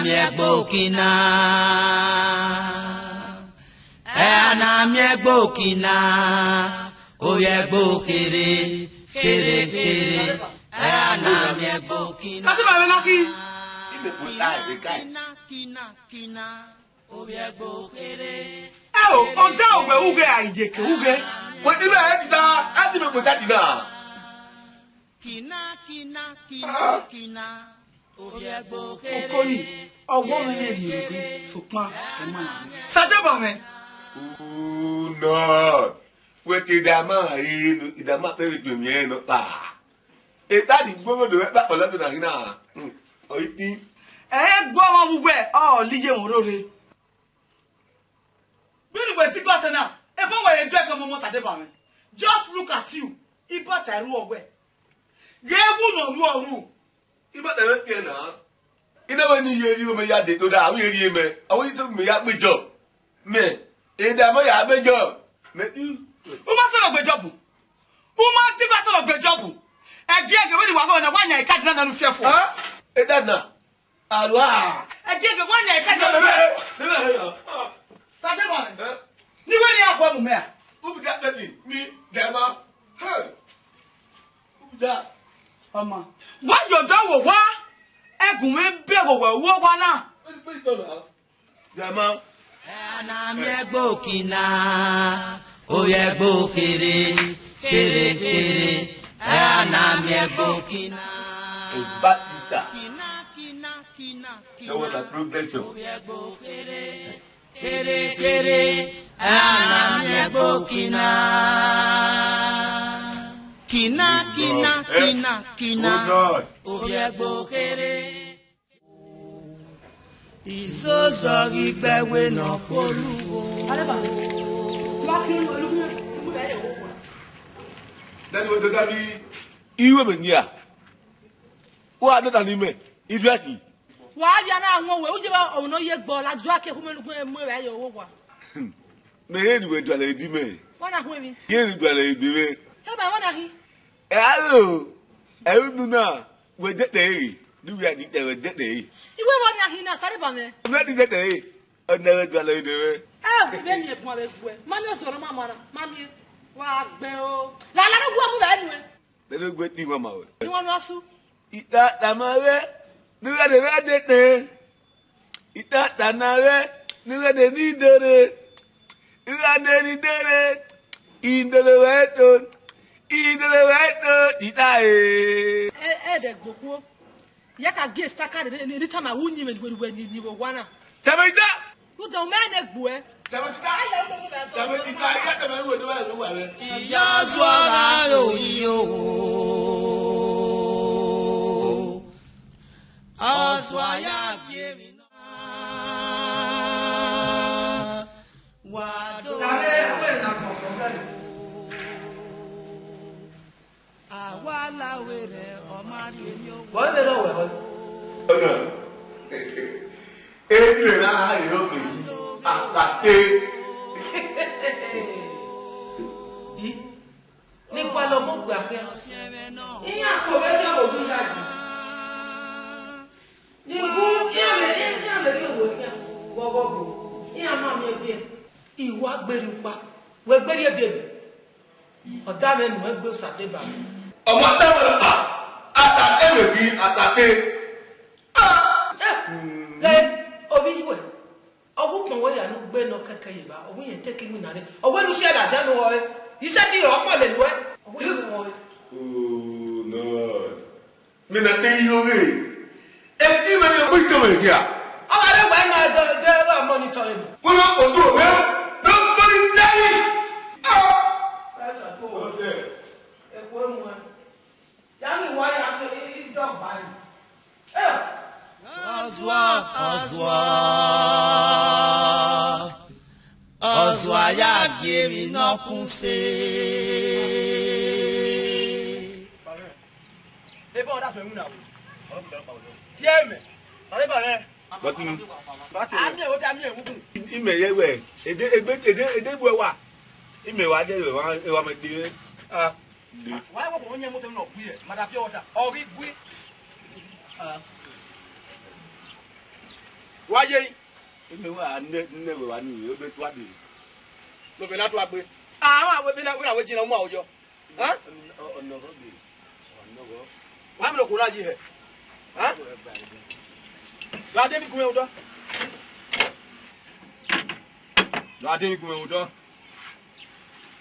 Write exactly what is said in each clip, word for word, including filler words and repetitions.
Miẹn ẹgbo kina, ẹ a na miẹn ẹgbo kina, ovbi ẹgbo kherhe, kherhe, kherhe, ẹ a na miẹn ẹgbo kina. Kati ma vbe na ki. Kina, kina, kina, ovbi ẹgbo kherhe. Ẹ o, ọda owẹ ughe a iyeke ughe. Wẹ ti bẹ ẹ ti ta, ẹ ti mẹ kpota ti na. Kina, kina, kina, kina, ovbi ẹgbo kherhe. Okoni, ọ wọọ mwẹ ne rhie egbe, sokpan ọ ma na mwẹ. Sadebọ mwẹ. Una, wẹ te idama re, idama pẹvẹ do miẹn nọ kpa. Eta ni gbọmọ do vbe kpakpọ lẹbẹ na hina. Hmm, ọ i tin. Ẹ i gbọmọ vbe uwẹ, ọ lẹ iye mwẹ rore. Vbene uwẹ diguẹ ọsẹ na, ebọ wẹ re dọe kẹ ọmọmọ Sadebọ mwẹ. Just look at you. Ibata ẹrhu ọwẹ. Ghẹ wu ne ọ ru ọ ru. Ibata ẹmwẹ kpiẹn na. I na wẹ ne I ye rhie mẹ ya de to da, avbe rhie mẹ. Avbe to mẹ ya gbe Job. Mẹ, edamọ ya gbe Job. Mẹ, u ma sọrọ gbe Job. U ma diguẹ sọrọ gbe Job. Ẹgiẹgiẹ vbene wa vọ na, wa yan ika dina na nu fiẹfo. Ah, edada. Alua. Ẹgiẹgiẹ wa yan ika dina. Mẹ, mẹ, mẹ, mẹ, mẹ. Sadebọ mwẹ. Eh? Ni wẹ ne a khuẹ mu mẹ a? Who be that person? Me, Dema. Hey. Who be that? Ọma. Wa ye odọ wo wa. Ẹgun mwẹ be wo wẹ wo wa na. Where the place go now? Dema. Ẹ a na miẹn ẹgbo kina, ovbi ẹgbo kherhe, kherhe, kherhe. Ẹ a na miẹn ẹgbo kina. A bad sister. Kina, kina, kina, kina. That was a problem. Ovbi ẹgbo kherhe. Kherhe, kherhe, a na miẹn ẹgbo kina. Kina, kina, kina, kina. Oh God. Ovbi ẹgbo kherhe. Izozo ghi gbe ẹwe ne ọ kpolu o. Dadi, wẹ dọda ni, iwe mẹ nia. Wa dọda ni mẹ, iduẹ khin. Wa via na wọn wẹ, u je vbe ọvbokhan ne ọ ye gbe ọ, la do a ke khu mẹ ne u gu mu evbare ye owa. Mẹ rẹn ne uwẹ dualọ edi mẹ. Wa na khu emwi. Rẹn ne uwẹ dualọ edi mẹ. Te ma wa na khin. Ẹ, aro, ẹ ru nu na, wẹ dẹtẹ ẹre, ne uwẹ a di tẹ wẹ dẹtẹ ẹre. Iwe wa na khin na, sare ba mwẹ. Mẹ di dẹtẹ ẹre, ọ na wẹ dualọ edi mẹ. Ẹ, vbe ni egun avbe guẹ, ma miẹn ọzọ ne ọ ma ma na, ma miẹn. Wa gbe o. La la ne wu mu vbe nuẹ. Nene ogbe te iwẹn ma wẹ. Iwẹn ne ọ su. Itata ma rre, ne ighẹ ne vbe dete. Itata na rre, ne ighẹ ne ni dere. Ighẹ ne ni dere. Idere vbe to. Idere vbe to, ita e. Ẹ, ẹ dẹ gbokhuo. Ya ka gie stakari ne, ne, ne sama wu yin mẹ ni wẹ, ni wẹ, ni, ni vbe owa na. Tẹmẹ ita. Udo mẹ ne gbuẹ. Tẹmẹ ita. Tẹmẹ ita, iya tẹmẹ ru edo ẹro wa rẹ. Iya zua gha ro iyo. Ọzua ya gie emwi nọ. Wa do. Tare ẹgbẹ na kọkọ bẹrẹ. Awa la werriẹ, ọ ma rhie emiowo. Wẹ vbe rọ wẹ wẹ? Ọna, erriọ ra ha erriọ ke yi, akate. Di, ne gualọ mu gbe akhian. Iran ko vbe rhie owa ya yi. Ni gu iran vbe, iran vbe rhie owa khian, vbe ọghọ bu, iran ma miẹn biẹ. I wa gberriẹ ukpa, wẹ gberriẹ biẹ mẹ. Ọ da mwẹ nuẹn gbe Osadeba. Ọ ma da mwẹ ukpa, a ta ẹmwẹ ghi, a ta te. Ah! Eh, ghe, ovbi iwẹ, ọ gu ukpọn wẹ ya ne u gbe nọ kẹkẹ ye evba, ọ wẹ irẹn te ke iwinna rre. Ọ wẹ ne u si ẹe ladian ne u họe, isẹ ti rẹ ọkpọ lele uẹ, ọ wẹ ne u họe. Oh, no. Mẹ na te yo ghe. Ẹ ti mẹ ne ọ bu ito mwẹ hia. Ọ gha re wẹ na de, de, de monitor rẹ. Wẹ na ko do mwẹ. Nobody tell me. Ah! Ẹ na to wẹ. Ẹ ko mu ẹ. Ya ni wa ya ke i dọgba ni. Eh! Ọzua, ọzua. Ọzua ya gie emwi ne ọ kun se. Ebe ọ da sẹ iwinna vbo? Tie mẹ. Sare ba rẹ. Bati. Ami ẹvbo te ami ẹvbo kun. Imẹ ye wẹ, ede, egbe, ede, ede bu ẹwa. Imẹ wa de wa, ewa mẹ de. Ah, de. Wa wo ko nyẹ moto nọ gui ẹ, ma da pure water. Ọ ghi gui. Ah. Wa ye yi. Eme wa ne, ne we wa ni, ebe tua de. Lo vbe na tua gbe. Ah, wa we na, we na we jina mu aro yọ. Hẹn? Ọ, ọ, ọ nọ ghe, ọ nọ ghe. Wa mi lo ko na yi hẹ. Hẹn? Wa de mi gun odọ. Wa de mi gun odọ.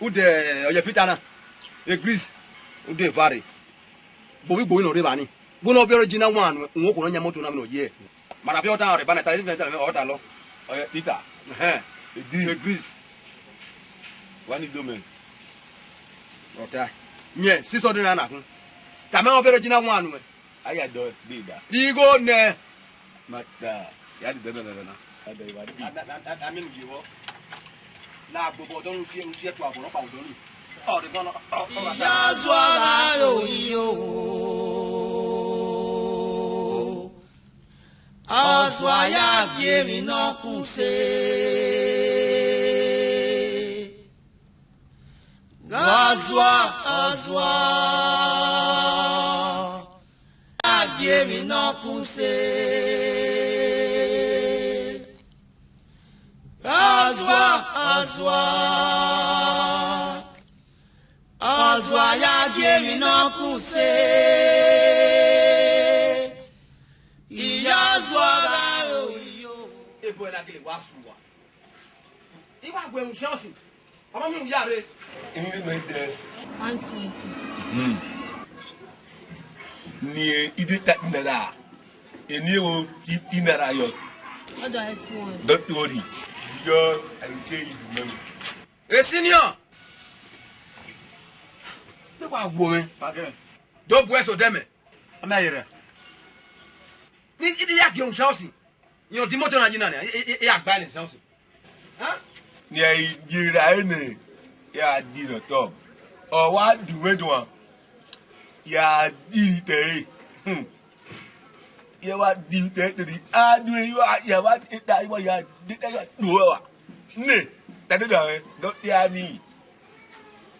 Ude ọye Peter na, e Greece, ude vare. Gbovi gbovi ne ọ rre evba ni. Vbene ọ viọ original one, uwoko ne ọ yan moto na vbe ne ọ ye. Ma na viọ ọta rẹ ba na ta, ta, ta, ọta lọ. Ọye Peter. Ẹhẹn. E Greece. E Greece. Wa ni do mẹ. Ọta. Miẹn, six hundred naira na khin. Tama ọ viọ original one nuẹn. A ya dọ gbe da. Righo nẹ. Mata, ya di dẹdẹ dẹdẹ na. A dẹ wa di. A, a, a, a, a mẹ nu ye vbọ. Na gbobọ dọ nu tie, tie tua bọ, nọkpa odọ ni. Ọ de bọ nọ, ọ, ọ, ọ, Iya zua gha ro iyo. Ọ zua ya gie emwi ne ọ kun se. Gha zua, gha zua. A gie emwi ne ọ kun se. Azua, azua. Azua ya gie emwi ne ọ kun se. Iya azua gha ro iyo. Ebo ẹre na gele wa sunu wa. I wa gu ẹmwẹ usiọnsi. Ọmọ mi mu ya rre. Emwi vbe mẹ dẹ. One twenty. Hmm. Ni ide ta naira. Eni ewo ti, ti naira yọ. Ọdọ ẹ two hundred. Don't worry. Yọ, I will tell you the money. E senior. Ne wa wo mwẹ. Pardon. Do bu ẹse odẹ mẹ. Ọ ma yere. Ni, ni ya gie usiọnsi. Yọ di moto na yi na nia, e, e, e, ya gba ẹre usiọnsi. Hẹn? Ni a i ye ra ẹre nẹ, ya di rẹ otọ. Ọ wa du mwẹ duan, ya di rẹ itẹ ẹre. Hmm. Ye wa di vbe tẹtẹrri, a do e yo, a ya wa da, wa ya de ta ya do wa. Ne, ta de da wẹ, don't tell me.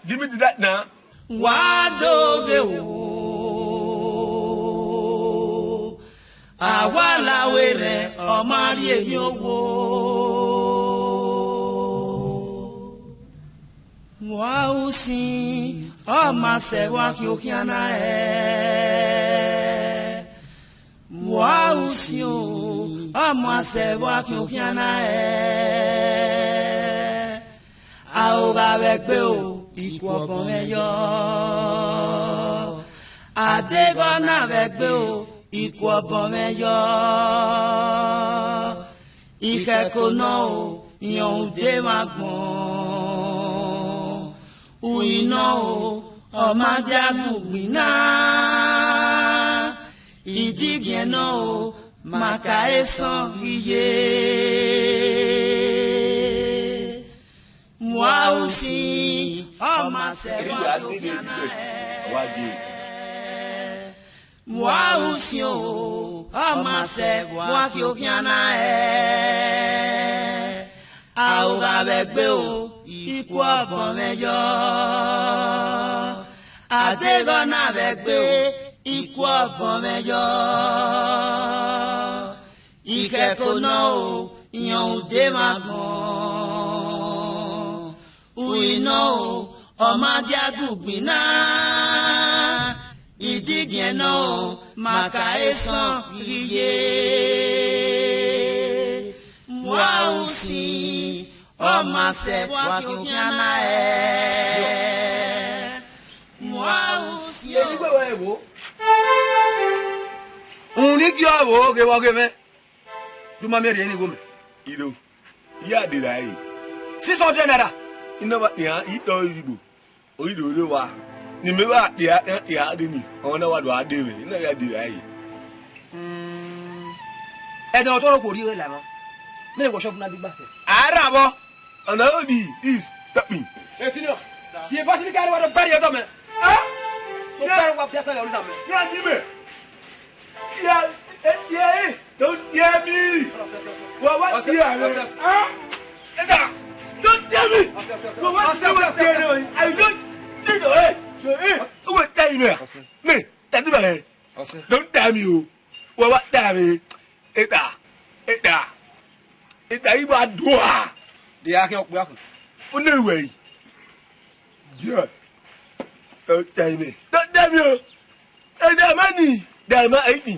Give me that now. Wa do ghe o. A wa la werriẹ, ọ ma rhie emwi owo. Wa usin, ọ ma sẹ vbe khian okhian na hẹ. Wa usin o, ọ ma sẹ vbe khian okhian na hẹ. A o gha vbe gbe o, ikhuo ọbọn mwẹ yọ. A deghẹ ọ na vbe gbe o, ikhuo ọbọn mwẹ yọ. Ikhẹko nọ o, irẹn ude mwa gbọn. Uri nọ o, ọ ma dia gun ugbin na. Idigiẹn nọ o, ma ka esọn ghi ye. Mu a usin, ọ ma sẹ vbe khian na hẹ. Wa die. Mu a usin o, ọ ma sẹ vbe khian na hẹ. A o gha vbe gbe o, ikhuo ọbọn mwẹ yọ. A deghẹ ọ na vbe gbe o, ikhuo ọbọn mwẹ yọ. Ikhẹko nọ o, irẹn ude mwa gbọn. Uri nọ o, ọ ma dia gun ugbin na. Idigiẹn nọ o, ma ka esọn ghi ye. Mu a usin, ọ ma sẹ vbe khian okhian na hẹ. Mu a usin o. Edigbo wa ẹvbo. Uhunmwu ni gie ọvbo ghe vbe ọghe mwẹ. Du ma miẹn rhie ne igho mẹ. Iro, ya de ra ẹre. Six hundred naira. I na wa khian, I tọ ivbi igbo. Oyi do rre owa. Ne imẹ wa kpia, iran kpia de ni, ọmwa na wa do gha de mwẹ, I na ya de ra ẹre. Mm. Ẹdẹ ọtọ ro khuo rhie la emwa. Mẹ ne workshop na bi gba sẹ. A ra vbọ. Ọna ro di is stopping. Hey, senior. Tie bus ni ka wa do gba rhie ọdọ mẹ. Ah? Mo gba wa bia sa yọ ri sa mẹ. Ya di mẹ. Yeah, eh, yeah, eh, don't tell me. What, what, yeah, man. Huh? Eda, don't tell me. What, what, what, what, what, I don't need to, eh, eh, what tell me? Me, tell me, eh. Don't tell me, oh. What, what tell me? Eda, eda. Ita yi ba dua. De ya khian okpia khu. Unu wẹ yi. Diẹ. Ẹ, tẹ mwẹ. Tẹ, tẹ mwẹ o. Ẹ, tẹ mwẹ ni. Tẹ mwẹ, ẹ, ni.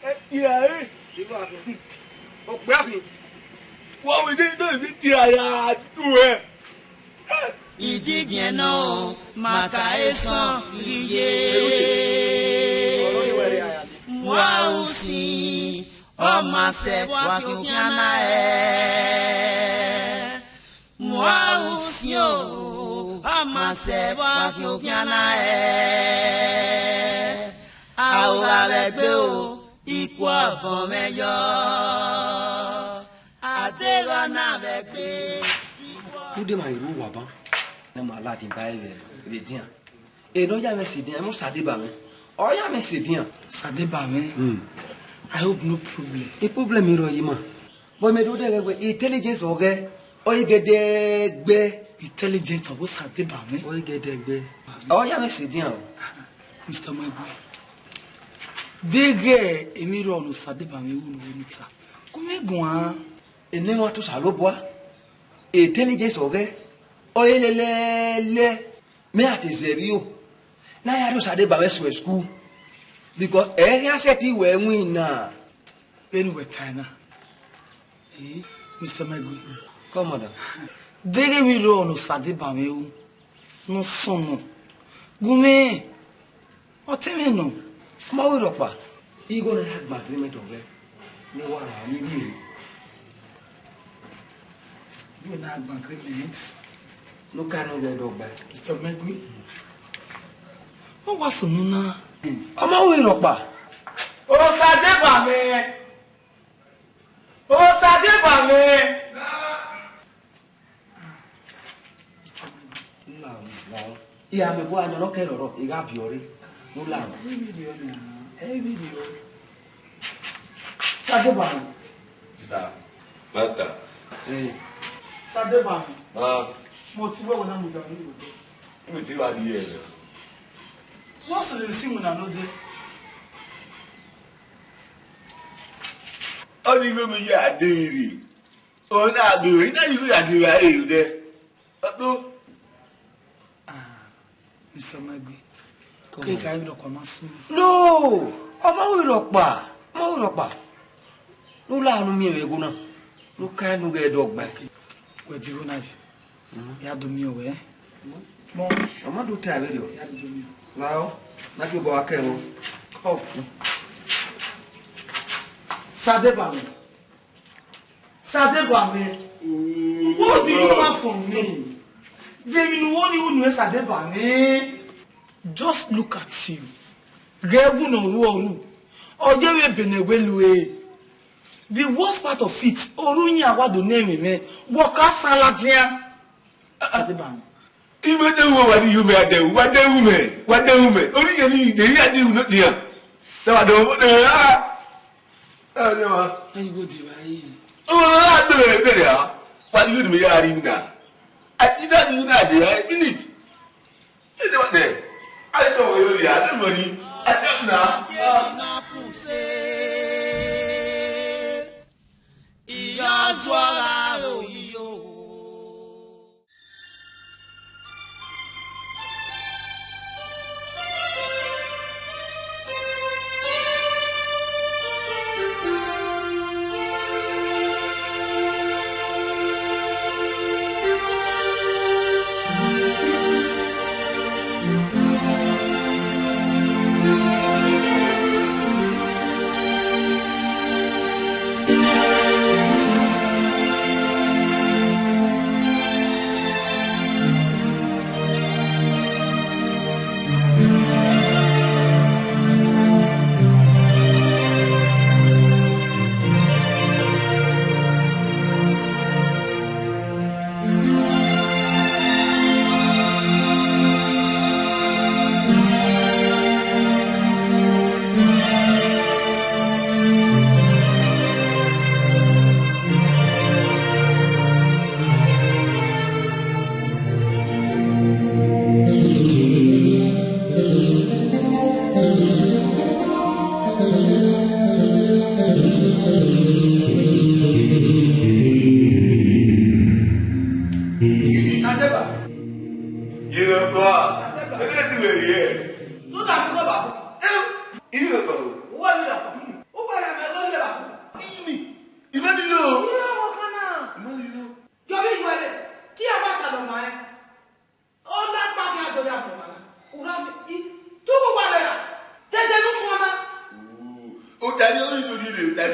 Ẹ, ya, ẹ. Okpia khu. Wọ wẹ de, de, de, ya, ya, du ẹ. Idigiẹn nọ, ma ka esọn iye. Wa usin, ọ ma sẹ wa khin okhian na ẹ. Wa usin o, ọ ma sẹ wa khin okhian na ẹ. A o gha vbe gbe o, ikhuo ọbọn mwẹ yọ. A deghẹ ọ na vbe gbe, ikhuo. Ude ma i ru owa ban, ne ma ladian ba ẹre vbe edian. Eno ya mwẹ sẹ edian, mu Sadeba mwẹ. Ọ ya mwẹ sẹ edian. Sadeba mwẹ? Hmm. I hope no problem. E problem rọ yi ma. But mẹ do dẹghẹ wẹ intelligence ọghẹ, ọ i gẹdẹgbẹ. Intelligence ọghe Sadeba mwẹ? Ọ i gẹdẹgbẹ. Ọ ya mwẹ sẹ edian o. Mister Maigbe, deghẹ emwi rrọọ ne Sadeba mwẹ ru ne u ta, gu mwẹ guan. Ene mwa to Osanobua, intelligence ọghẹ, ọ i lẹlẹlẹ. Mẹ a te zẹ vbio, ne a ya rhie Osadeba mwẹ suẹ school, because ẹ i khian sẹtin wẹ winna. Vbene uwẹ tae na, eh, Mister Maigbe. Come on, madam. Deghẹ emwi rrọọ ne Osadeba mwẹ ru, ne ọ sọnnọ, gu mwẹ, ọ te mwẹ nọ. Ọ ma ru rhọkpa, igho ne a ya gba agreement ọghẹ, ne uwa ra ni rhie. Wẹ na gba agreement. Ne u ka unu ghẹ dọgba. Mister Maigbe. Ọ wa sunu na. Ọ ma ru rhọkpa. Osadeba mwẹ. Osadeba mwẹ. Mister Maigbe. Lahọ, lahọ. Iran mẹ bu anu nọ kẹ rrọọ, I gha viọ rre. Ne u lahọ. Ẹ i vbiẹ na, ẹ i vbiẹ. Sadeba mwẹ. Sir, master. Eh. Sadeba mwẹ. Ah. Mo ti wẹ wẹ na mudia ni wẹ. Mi ti wa di ẹre. What's the thing na no dey? Ọ ni igho mi ya de rre. Ọ na gbe, I na igho ya de ra rre dẹ. Ọ do. Ah, Mister Maigbe. Come on. Ke ka emwi rhọkpa ma sunu. No! Ọ ma ru rhọkpa. Ọ ma ru rhọkpa. Ne u lahọ ne u miẹn vbe igho na. Ne u ka unu ghẹ dọgba. Wẹ de igho na yi. Mhm. Ya do miẹn wẹ. Mọ. Ọ ma do ta vberriọ. Ya do miẹn. Lahọ. Na fi obọ wa kẹ ẹmwẹ. Come. Sadeba mwẹ. Sadeba mwẹ. What do you want from me? Vbene u wo ni unu Sadeba mwẹ. Just look at you. Ghẹ wu ne ọ ru ọ ru. Ọ ye vbe ebe ne wẹ lu ẹre. The worst part of it, ọ ru yan wa do ne ẹmwẹ mwẹ. Wọ ka san ladian. Sadeba mwẹ. Imẹ de ru wa ni yu mẹ adẹu, wa de ru mẹ, wa de ru mẹ. Ori yẹn ni de ya di ru ne dian. Da wa do ne a. Ẹ ne ma. Ayi wo de ba yi. O na do re de ya. Wa ni yu mi ya ri na. A ti da ni na de ya minute. Ẹ ne wa de. A ti do yo ya, ne mo ni. A ti na. Ìyá Zuara oyiyo.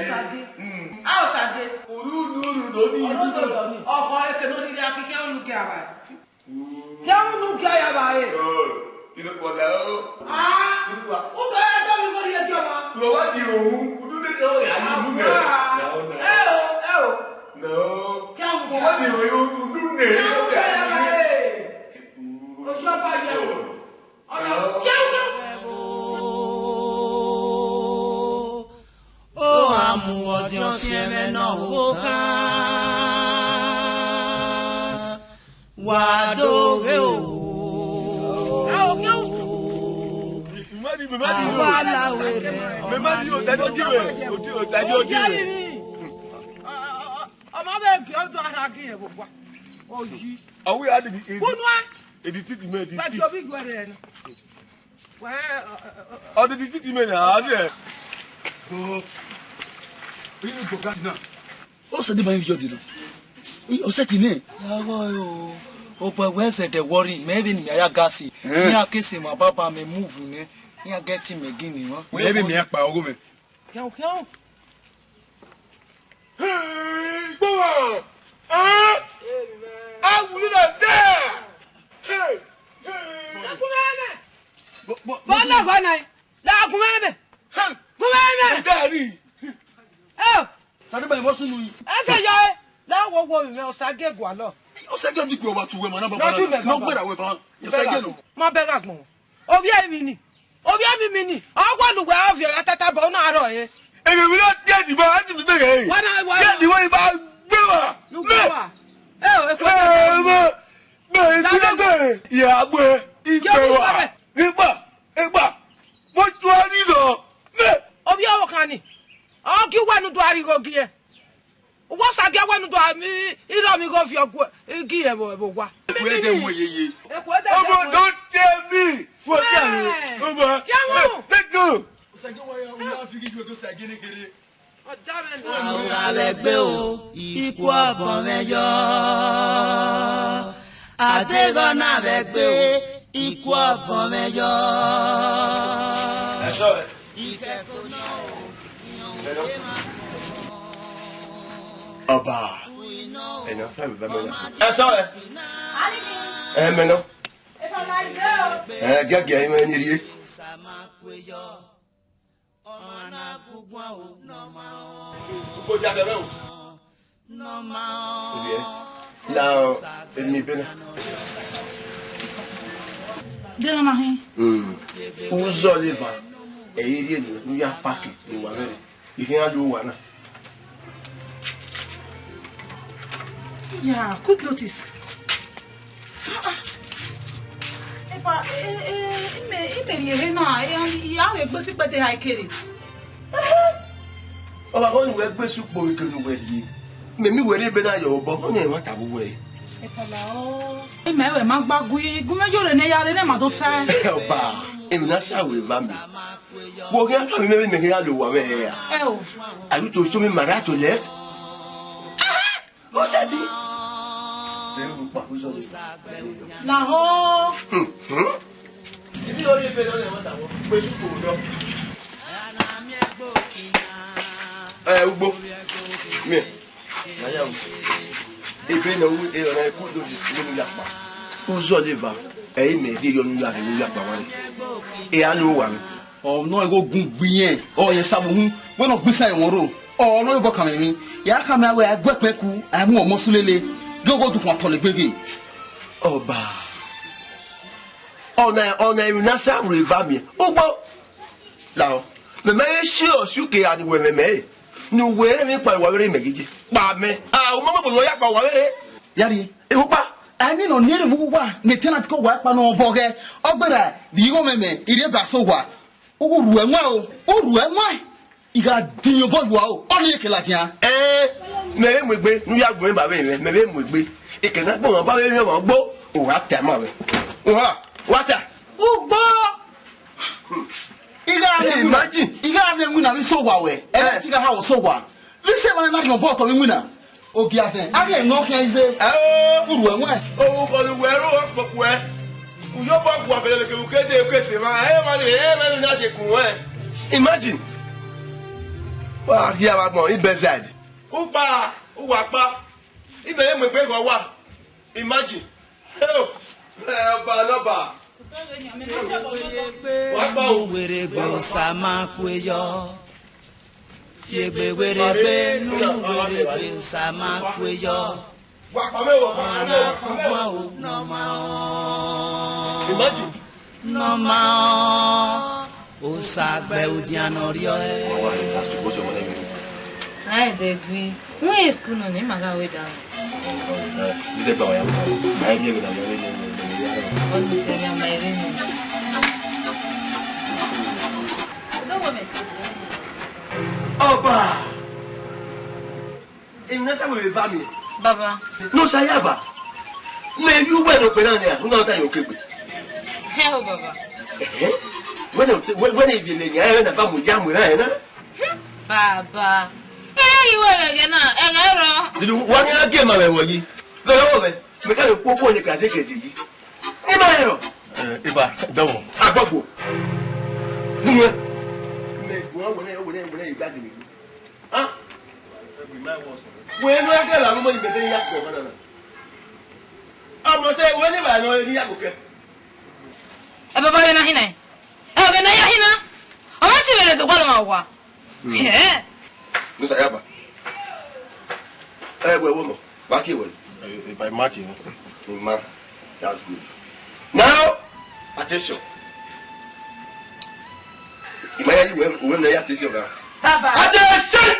Sade. Mm. A o Sade. Unu, unu, unu, do ni. Unu, unu, unu. Ọkọ eke no ni ya kike unu ke aba. Ke unu ke aba e. Oh, inu kpọda o. Ah. Inu kpọda. U bẹ do mi mori ẹjọ ma. Wẹ wa di ohun, unu ne o ya yi unu ne. Ah. No, no. Eh o, eh o. No. Ke unu ke aba. Wẹ wa di ohun, unu ne. Ke unu ke aba e. Ojú ọba yẹ o. Ohamu ọdiọn siẹn mwẹ nọ, okha wa do ghe o. Awa la wẹ rẹ, ọma ni o. Ọmọ vbe gie ọdọ ara gie vbe owa. Oyi. Are we adding the Kunu a. Edit it, man, edit it. But you be good. Wẹ, ọ, ọ, ọ, ọ. Ọ di di titi mẹ na, a di ẹ. Oh. Oyi ni gbọga na. O sẹ di ma yin yọ di na. Oyi, o sẹ ti nẹ. Ya wọ o. O pẹ wẹ sẹ de worry, mẹ vbe ni mẹ ya gasi. Eh. Ni a ke se ma baba mẹ move nẹ. Ni a get mẹ gini wa. Mẹ vbe mẹ ya kpa ọgho mẹ. Kẹo, kẹo. Hey, gbọwa. Eh? A wuli na da. Hey, hey. Bo, bo, bo na, bo na. La gun mẹ mẹ. Hey. Gun mẹ mẹ. Daddy. Oh. Sadi ba mo sunu yi. Ẹ sẹ yọ ẹ. La wo wo mi, Osage gualọ. Osage di pe wa tu wẹ ma na baba. No tu mẹ, no baba. Gbera wẹ ba. Osage no. Ma bẹ gha gbọn. Ovbi ẹmwẹ ni. Ovbi ẹmwẹ ni. Ọ wa nu wẹ ovbi ọ gha tata bọ, u na rrọọ ẹre. Ene mi na dead ma, a ti mi bẹghe ẹre. Wa na, wa na. Dead wẹ ba gbe wa. Nu gbe wa. Ẹ o, ẹ kue. Ẹ ma, ma, ẹ ti na gbe. Ya gbe, igbe wa. Igba, igba. Mo tu a ni lọ. Mẹ. Ovbi ọvbokhan ni. Ọ gie uwa ne u do a rhie igho gie. Uwa Osage wẹ ne u do a mi, irọ mi igho viọ gie ẹvbo, ẹvbo owa. Ekhue de mu yeye. Ekhue de mu. Omo, don't tell me. Fuck you. Omo. Kẹmọ. Let go. Osage wa ya, wa ya fi gi ju do Osage ne kere. Ọdọ mẹ nọ. Ọgha vbe gbe o, ikun ọbọ mwẹ yọ. Adeghọ na vbe gbe, ikun ọbọ mwẹ yọ. Ẹ sọ ẹ. Ọba. Ẹnọ, fẹ mi bẹ mẹ na. Ẹ sọ ẹ. Ẹ mẹ nọ. Ẹ gẹgẹ ẹ mẹ ni rrie. Uko dia bẹbẹ o. Ovie, na emi ebe na. Deghẹ ọ ma hin. Mm. Uzọ leva, ẹ i rhie ne u ya paki ne uwa mwẹ. I khian lu uwa na. Yeah, quick notice. Ah, ah. Epa, eh, eh, ime, ime rhie ehe na, eh, I a vbe gbe sẹ ikpẹdẹ ha kere. Ọ wa khọ ne uwẹ gbe sẹ ukpo vbe kere ne uwẹ rhie. Mẹ mi wẹ rhie ebe na ye obọ, ọnii ẹmwata vbe uwẹ. Epa la o. Ime wẹ ma gba gui, gu mẹ yore ne ya re ne ma do tae. Ọba, emwi na sa wẹ eva mẹ. Wo khian tama mẹ vbe mẹ khian ya lo owa mwẹ hẹ ra? Ẹ o. Are you to show me my right to left? Ó ṣe bí. Lahọ. Hmm, hmm. Ibi orí ebe náà lè wọ́n dà wọ́n. Pé kò lọ. Ẹ, ugbo. Mẹ. Ebe na wu e ọna ku do di sunu ya kpa. Uzọ leva. Ẹ i mẹ de yọ nu ya de nu ya kpa wa. E a lo wa mi. Ọ nọ ẹghẹ ogun gbe irẹn, ọ yẹn sa vbe uhun, wẹ ne ọ gbe isan ẹmwẹ rro, ọ nọ ẹbọ kan mwẹ emwi, ya khama wẹ a gu ẹkpẹn ku, a mu ọmọ su lele, gie oghọ dukhuan tọn egbe ghe. Ọba, ọna, ọna emwi ne a sa rre eva miẹn, ugbo, lahọ, mẹ ma he si ọsi uke gha ni wẹ mwẹ mẹ re, ne uwẹ rẹ emwi kpa uwa vberre mẹ gege, kpa mẹ, a, u ma mu ẹbọ ne uwa ya kpa uwa vberre. Ya rrie. Ehukpa, a i miẹn ne ọ niẹn rre vbe uwu uwa, ne tenant ke owa kpa ne ọ bọ ghẹ, ọ gberra rhie igho mwẹ mẹ, I rhie ba sẹ owa. U ru ẹwaẹn o, u ru ẹwaẹn. I gha dinmwi obọ yua o, ọnii ke ladian. Ẹn, mẹ vbe mu egbe, ne u ya gu mwẹ ba vbe mwẹ, mẹ vbe mu egbe. Ekẹ ne a gbọmwa ba vbe mwẹ ọmwa ugbo, u gha ta ma vbe. U ha, wa ta. Ugbo. I gha rhie, imagine. I gha rhie iwinna vbe sẹ owa wẹ, ẹ, eh, te I gha ha vbe sẹ owa. Vbe sẹ emwa na rhiọn obọ otọ vbe iwinna. Ogiazẹn, a ghi ẹmwẹ ọ khian ize. Ẹo. U ru ẹwaẹn. Orhunmwuda ne uwẹ ru ọkpokpo ẹ. U yobọ gua fẹlẹ ke u ke de ke sẹ emwa, ẹ, emwa ni, ẹ, emwa ni na de kun ruẹ. Imagine. Wa ghi avbe agbọn, I bedside. Ukpa, uwa kpa. Imẹ ye mu egbe ghe ọwa. Imagine. Hello. Ẹ, ọba, ọba. Wa kpa o. Wẹrẹgbe Osa ma kue yọ. Fiegbe wẹrẹgbe, nunu wẹrẹgbe, Osa ma kue yọ. Wa kpa mẹ o, wa kpa mẹ o, wa kpa mẹ o. Ọmọ ọkpọgbọn o, nọ ma ọ. Imagine. Nọ ma ọ. Osa gbe udian ne ọ rriọ ẹre. Na ẹdẹ gbe. Wẹ school nọ ne ima gha wẹ da. Ide ba ya. Ai bi ebe na ya. Ọ ni se ya ma ere ni. Ọba! Emwi ne a sa wẹ vbe eva miẹn. Baba. Ne Osa ya ba. Mẹ yu wẹ ne okpia na nia, u na ta yo kegbe. Hẹ o, baba. Ẹhẹ. Wẹ ne, wẹ, wẹ ne ivie ne nia, ẹ na ba mu ya mu ra ẹ na. Baba. Ẹ i wẹ vbe ẹghẹ na, ẹghẹ rọ. Did you, wa ni a gie ma vbe ẹvbo yi? Vbe ẹvbo mwẹ, mẹ ka vbe kpokpo ne ka zẹ ke didi. Ima rẹn rọ. Eh, Iba, dọmọ. Agbọgbo. Nuẹ. Mẹ guan wẹrẹ, wẹrẹ, wẹrẹ, igba gele. Ah? Wẹ ne ọ gẹrẹ aro mọ ni mẹ de ya kẹ ọmọ na na. Ọmọ sẹ, wẹ ne ba nọ ri ya kẹ. Ẹ baba, vbe na hina. Ẹ, vbe na ya hina. Ọ ma ti vbe rre do gualọ ma wa. Hẹ. Musa, ya ba. Ẹ, wẹ wo mọ. Ba tie wẹ. Eh, eh, ba ma tie. Ma. That's good. Now, attention. Ima ya yi wẹ, wẹ na ya attention na. Baba. Attention!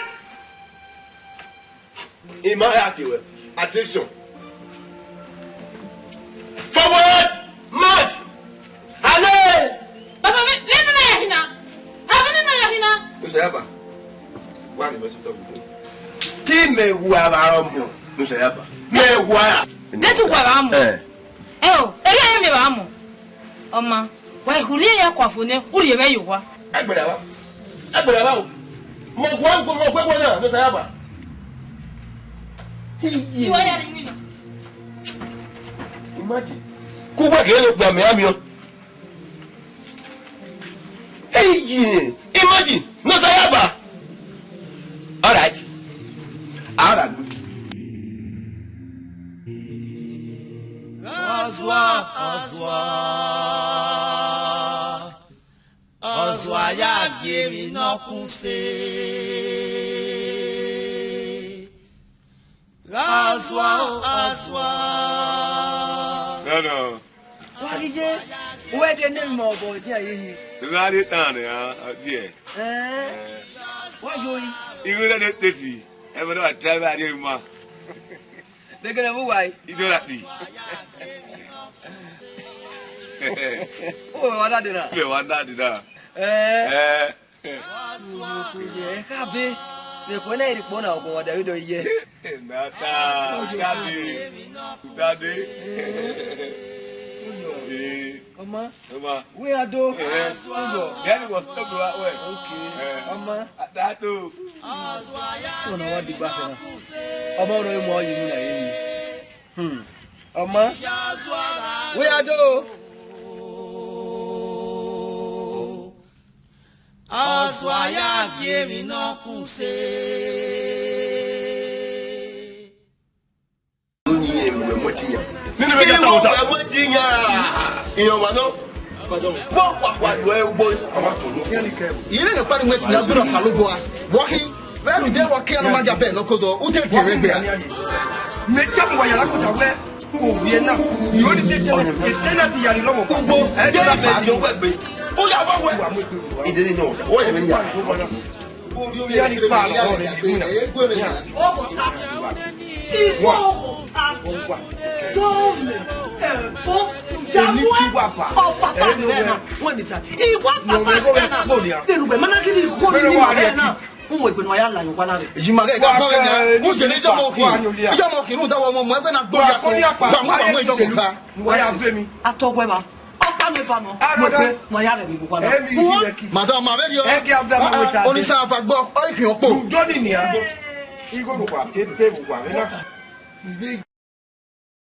Ima ya tie wẹ. Attention. Forward! March! Ale! Baba, vbe, vbe nene ya hina? A, vbe nene ya hina? Nusa ya ba. Wa ni mẹ sotọ gbogbo. Te mẹ wa vbe aro mọ. Nusa ya ba. Mẹ wa. Te tu wa vbe aro mọ. Eh. Ẹ o, ere ẹ mẹ vbe aro mọ. Ọma, wa i hurhiẹ ya kua fo nẹ, u rhie vbe ye owa. Ẹgbẹdẹ wa. Ẹgbẹdẹ wa o. Mọ gua, mọ gua ẹguẹ na, Nusa ya ba. Iwọ ya ni wina. Imagine. Ku wa gele okpia mẹ amiọ. Hey, imagine, no say ya ba. All right. All right. Ọzua, ọzua. Ọzua ya gie emwi ne ọ kun se. Azua o, azua. No, no. Wa ghi ye, uwẹ de ne emọ obọ dia ye hin. Gha rre tan nian, ọ diẹ. Ẹn. Eh. Wa yo yi. Igho rẹ ne teti, ẹmwẹ ne wa driver rrie ma. Begele vbe uwa yi. Ido ra ti. O wa da de na. Ibe wa da de na. Eh. Eh. Ẹ kha be, vbe ekhue na rhie ikpo na, ọguọmwadia ghi do ye. Nata, Daddy, Daddy. Ee. Ọma. Ọma. We are do. Ee. Daddy was stop right away. Okay. Ee. Ọma. Daddy. Ọna wa digba fẹ na. Ọma ọrọ emu ọyi mu na ye ni. Hmm. Ọma. We are do. Azua ya gie emwi ne ọ kun se. Nene vbe gata wota. Iye ọmwa nọ. Wọ́n wà wà yọ ẹ gbọ́. Ìyẹn lè parí wẹ́ẹ̀tì ní agbẹ́rẹ́ ọ̀sán ló bọ́ a. Wọ́n kí bẹ́ẹ̀rù dé wọ́n kí ẹnu máa jà bẹ́ẹ̀ lọ́kọ́ dọ̀. Ó tẹ̀ tiẹ̀ rẹ gbé a. Mẹ tẹ́ mu wa yàrá kọjá wẹ́. Ovie na, yóò ní tẹ́tẹ́, ẹsẹ̀ náà ti yàrá lọ́wọ́. Gbogbo jẹ́ mẹ jọ wẹ̀ gbé. Ó yà wá wẹ̀. Ìdílé náà, ó yẹ mi yà. Ìyá ni pa àlọ́ rẹ̀ nínú. Ó kò ta. Ìwọ ò kò ta. Dọ́ọ̀mù, ẹ̀bọ́, ìyàwó ẹ̀, ọ̀pá pàpà ẹ̀ náà. Wọ́n ní ta. Ìwọ pàpà ẹ̀ náà. Tẹnugbẹ̀, mọ́nà kí ni ìkórè ní màá rẹ̀ náà? Uwẹ egbe ne wa ya la ye owa na rre. Eyi ma ghe ka kọ ghe nia. U jẹ ne ijọmọ okhi. Ijọmọ okhi rhunmwuda wẹ ọmọ mu ẹgbẹ na gbe ya ko. Gba mu gba mu ijọmọ okhi. Wa ya ve mi. Atọ wẹ ba. Ọkpa mẹ ba nọ. Wẹ pe wa ya rẹ mi bu wa na. Madam, ma vẹ dio. Onisa apa gbọ, ọ ikhin ọkpo. Do ni nia. Igho ro wa te be wa na.